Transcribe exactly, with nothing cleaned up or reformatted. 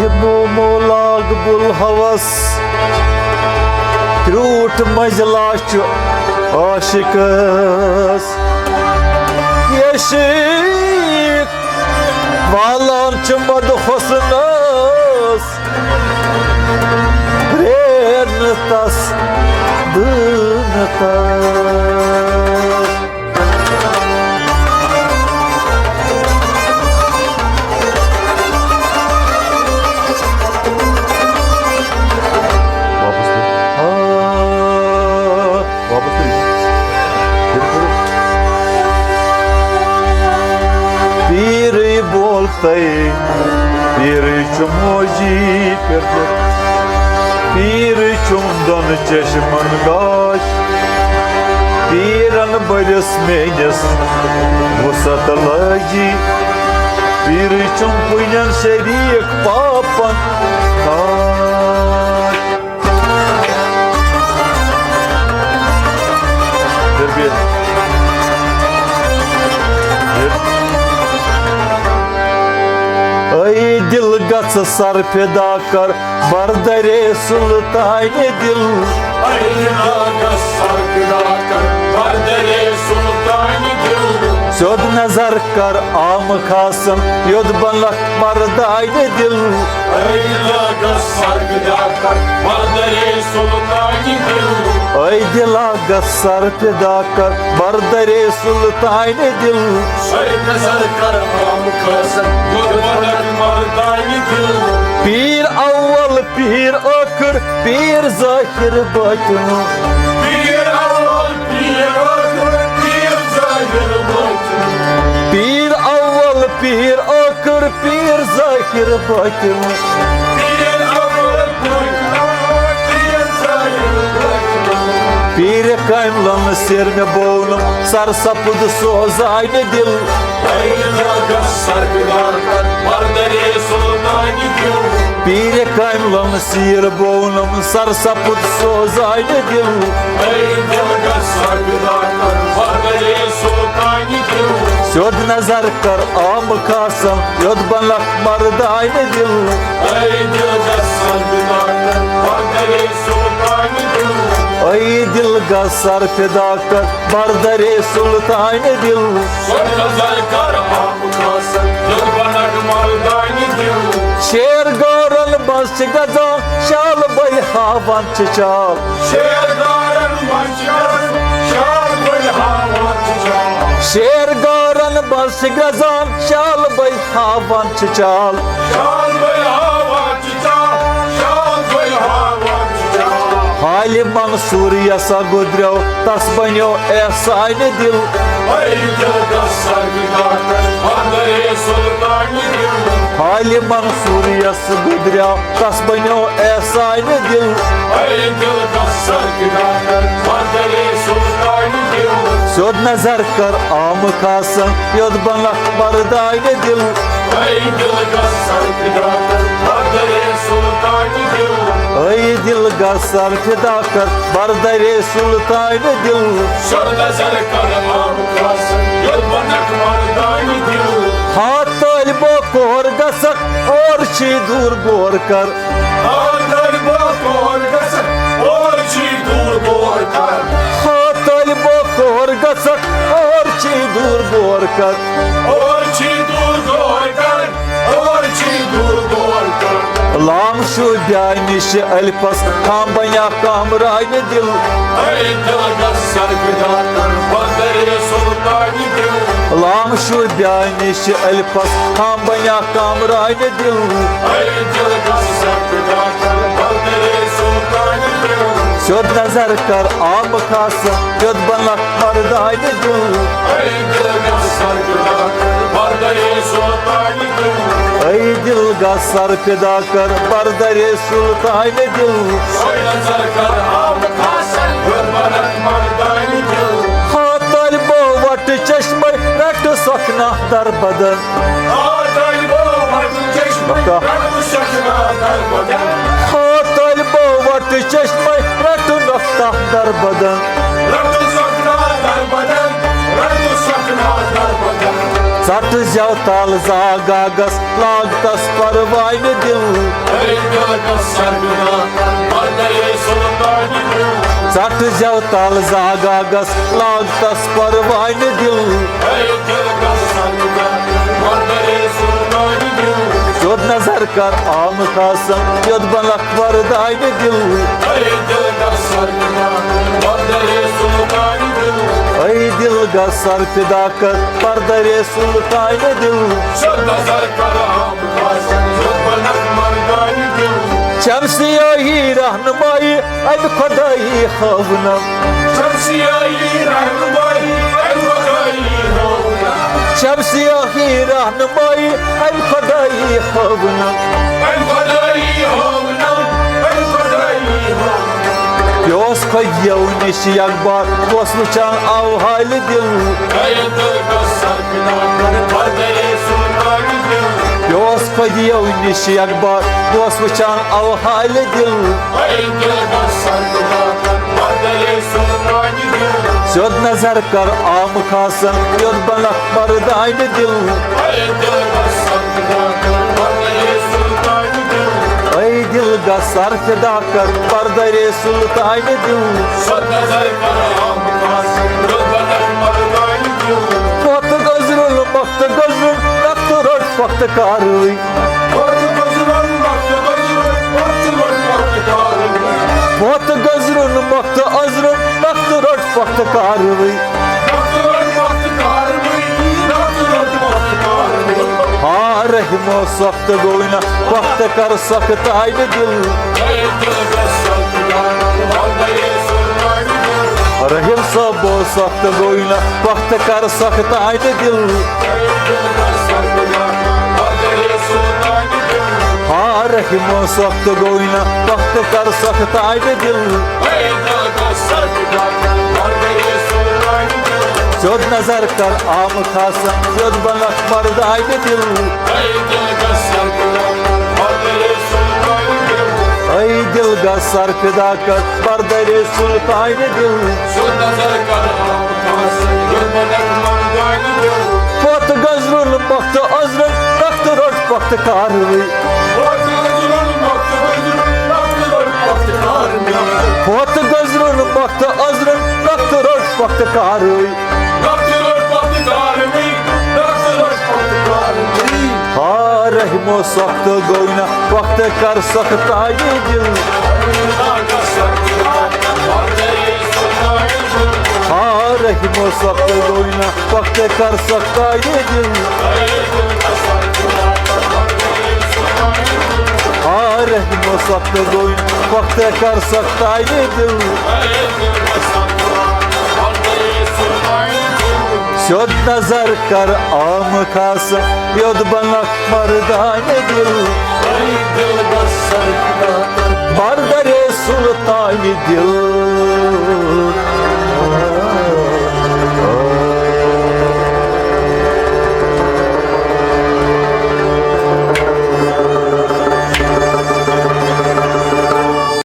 Momo log بُل ہوس، کرٛوٗٹھ مٔنٛزۍ لاچھ عاشقس۔ عشق والان چھِ مد حسنس، پرٛیر نہٕ تس، دٕہ نہٕ تس۔ واپس کٔرِو۔ آ۔ واپس کٔرِو۔ کٔرِو، کٔرِو۔ پیٖرٕے بولتَے، پیٖرٕے چھُ موجی پٮ۪ٹھ۔ پیٖرٕے چھُم دۄن چشمن گاش۔ پیٖرن بٔرِس میٲنِس وُسعت لٲجی۔ پیٖرٕے چھُم پُنٮ۪ن شریٖک پاپن گاش۔ پھر بھی۔ اے دل گژھ سر فدا کر، بردرے سلطانِ دل۔ اے دل گژھ سر فدا کر، بردرے سلطانِ دل۔ سیوٚد نظر کر عام خاصن، یوٚد بنکھ مردانِ دل۔ اے دل گژھ سر فدا کر، بردرے سلطانِ دل۔ اے دل گژھ سر فدا کر، بردرے سلطانِ دل۔ سیوٚد نظر کر عام خاصن، یوٚد بنکھ مردانِ دل۔ پیٖر اول، پیٖر ٲخر، پیٖر ظٲہر باطن۔ پیٖر اول، پیٖر ٲخر، پیٖر ظٲہر باطن۔ پیٖر اول، پیٖر ٲخر، پیٖر ظٲہر باطن۔ پیٖر اول، پیٖر ٲخر، پیٖر ظٲہر باطن۔ پیٖرِ کاملن سیر مےٚ بونم، سر سپُد سوزانِ دل۔ اے دل گژھ سر فدا کر، بردرے سلطانِ دل۔ پیٖرِ کاملن سیر بونم، سر سپُد سوزانِ دل۔ اے دل گژھ سر فدا کر، بردرے سلطانِ دل۔ سیوٚد نظر کر عام خاصن، یوٚد بنکھ مردانِ دل۔ اے دل گژھ سر فدا کر، بردرے سلطانِ دل۔ اے دل گژھ سر فدا کر، بردرے سلطانِ دل۔ سیوٚد نظر کر عام خاصن، یوٚد بنکھ مردانِ دل۔ شیر غارن منٛز چھِ گژھان شال، بٔلۍ ہاوان چھِ چال۔ شیر غارن منٛز چھِ گژھان شال، بٔلۍ ہاوان چھِ چال۔ شیر غارن منٛز چھِ گژھان شال، بٔلۍ ہاوان چھِ چال۔ شال، بٔلۍ ہاوان چھِ چال، شال، بٔلۍ ہاوان چھِ چال۔ حالِ منصور یسا گُدریو، تس بنیو احسانِ دل۔ اے دل گژھ سر فدا کر، بردرے سلطانِ دل۔ حالِ منصور یس گُدریو، تس بنیو احسانِ دل۔ اے دل گژھ سر فدا کر، بردرے سلطانِ دل۔ سیوٚد نظر کر عام خاصن، یوٚد بنکھ مردانِ دل۔ اے دل گژھ سر فدا کر، بردرے سلطانِ دل۔ اے دل گژھ سر فدا کر، بردرے سلطانِ دل۔ سیوٚد نظر کر عام خاصن، یوٚد بنکھ مردانِ دل۔ ہا طٲلبو کور گژھکھ، اور چھی دوٗر غور کر۔ ہا طٲلبو کور گژھکھ، اور چھی دوٗر غور کر۔ ہا طٲلبو کور گژھکھ، اور چھی دوٗر غور کر۔ اور چھی دوٗر غور کر، اور چھی دوٗر غور کر۔ لام شوٗبیا نِش الفس، کام بنیا کامرانِ دل۔ اے دل گژھ سر فدا کر، بردرے سلطانِ دل۔ لام شوٗبیا نِش الفس، کام بنیا کامرانِ دل۔ اے دل گژھ سر فدا کر، بردرے سلطانِ دل۔ سیوٚد نظر کر عام خاصن، یوٚد بنکھ مردانِ دل۔ اے دل گژھ سر فدا کر، بردرے سلطانِ دل۔ اے دل گژھ سر فدا کر، بردرے سلطانِ دل۔ سیوٚد نظر کر عام خاصن، یوٚد بنکھ مردانِ دل۔ ہا طٲلبو وٹہٕ چشمے، رٹہٕ سۄکھنہ در بدن۔ ہا طٲلبو وٹہٕ چشمے، رٹہٕ سۄکھنہ در بدن۔ ہا طٲلبو وٹہٕ چشمے، رٹہٕ نۄقطہ در بدن۔ رٹہٕ سۄکھنہ در بدن، رٹہٕ سۄکھنہ در بدن۔ ژٹھ زٮ۪و تل زاگاگس، لاگ تس پروانہِ دِل۔ ژٹھ زٮ۪و تل زاگاگس، لاگ تس پروانہِ دِل۔ سیوٚد نظر کر عام خاصن، یوٚت بنکھ مردانہِ دِل۔ اے دِل گژھ سر فدا کر، پردرے سلطانہِ دِل۔ شمسیاہی رہنمائی امہِ خدائی ہاونم۔ شمسیاہی رہنمائی امہِ خدائی ہاونم۔ یہِ اوس خۄدیو نِش یکبار، اوس وٕچھان او حالہِ دِل۔ یہِ اوس خۄدیو نِش یکبار، اوس وٕچھان او حالہِ دِل۔ سیوٚد نظر کر عام خاصن، یوٚت بنکھ مردانہِ دِل۔ اے دِل گژھ سر فدا کر، پردرے سلطانہِ دِل۔ پتہٕ گزرُن وقت گزرُن، نقطہٕ رٔٹ وقت کاروٕے۔ پتہٕ گزرُن وقت گزرُن، نقطہٕ رٔٹ وقت کاروٕے۔ ہا رحمو سخت گوٚوٕے نہ، وقت کر سخت آیہِ دِل۔ رحیم صٲبو سخت گوٚوٕے نہ، وقت کر سخت آیہِ دِل۔ ہا رحمو سخت گوٚوٕے نہ، وقت کر سخت آیہِ دِل۔ سیوٚد نظر کر عام خاصن، سیوٚد بنکھ مردانہِ دِل۔ اے دِل گژھ سر فدا کر، پردرے سلطانہِ دِل۔ پتہٕ گزرُن وقت عذرُن، وقت رٔٹ وقت کاروٕے۔ پتہٕ گزرُن وقت عذرُن، وقت رٔٹ وقت کاروٕے۔ ہا رحمو سخت گوٚو نہ، وقت کر سخت آیہِ دِل۔ ہا رحمو سخت گوٚو نہ، وقت کر سخت آیہِ دِل۔ ہا رحمو سخت گوٚو نہ، وقت کر سخت آیہِ دِل۔ سیوٚد نظر کر عام خاص، یوٚت بنکھ مردانہِ دِل۔ پردرے سلطانہِ دِل۔